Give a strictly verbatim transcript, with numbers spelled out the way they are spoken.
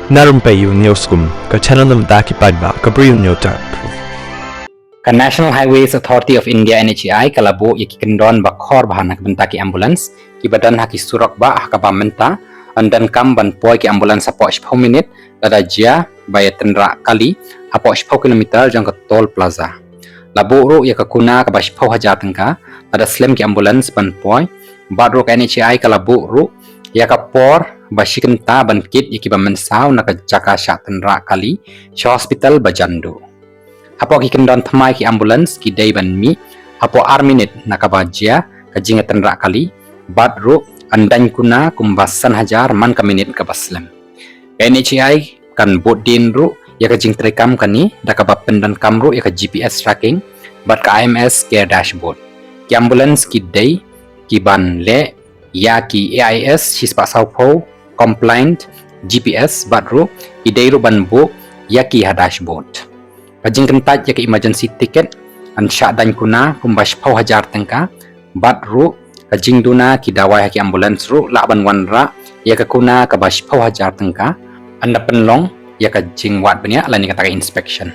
Na Rympei U News Kum, ka channel na bynta ki paidbah ka Bri U News Tap. Ka National Highways Authority of India, N H A I, ka la buh ïa ki kyndon ba khor bha na ka bynta ki ambulance kiba don ha ki surok bah ha kaba mynta, yn donkam ban poi ki ambulance hapoh shiphew minit lada jia ba ïa tynrah kali hapoh shiphew kilometer jong ka toll plaza. La buh ruh ïa ka kuna kaba shiphew hajar tyngka lada slem ki ambulance ban poi, bad ruh ka N H A I ka la buh ruh ïa ka por ba shi kynta ban kit ïa kiba mynsaw na ka jaka shah tynrah kali sha hospital ba jan duh. Hapoh ki kyndon thymmai ki ambulance ki dei ban mih hapoh ar minit na kaba jia ka jingïatynrah kali, bad ruh yn daiñ kuna kumba san hajar man ka minit kaba slem. Ka N H A I kan bud dien ruh ïa ka jingtreikam kane da kaba pyndonkam ruh ïa ka G P S tracking bad ka I M S Care Dashboard. Ki ambulance ki dei ki ban leh ïa ki A I S shispah sawphew compliant G P S bad ruh ki dei ruh ban buh ïa ki ha dashboard. Ka jingkyntait ïa ka emergency ticket yn shah daiñ kuna kumba shiphew hajar tyngka, bad ruh ka jingduna ki dawai ha ki ambulance ruh lah ban wanrah ïa ka kuna kaba shiphew hajar tyngka, ynda pynlong ïa ka jingwad bniah lane kata ka inspection.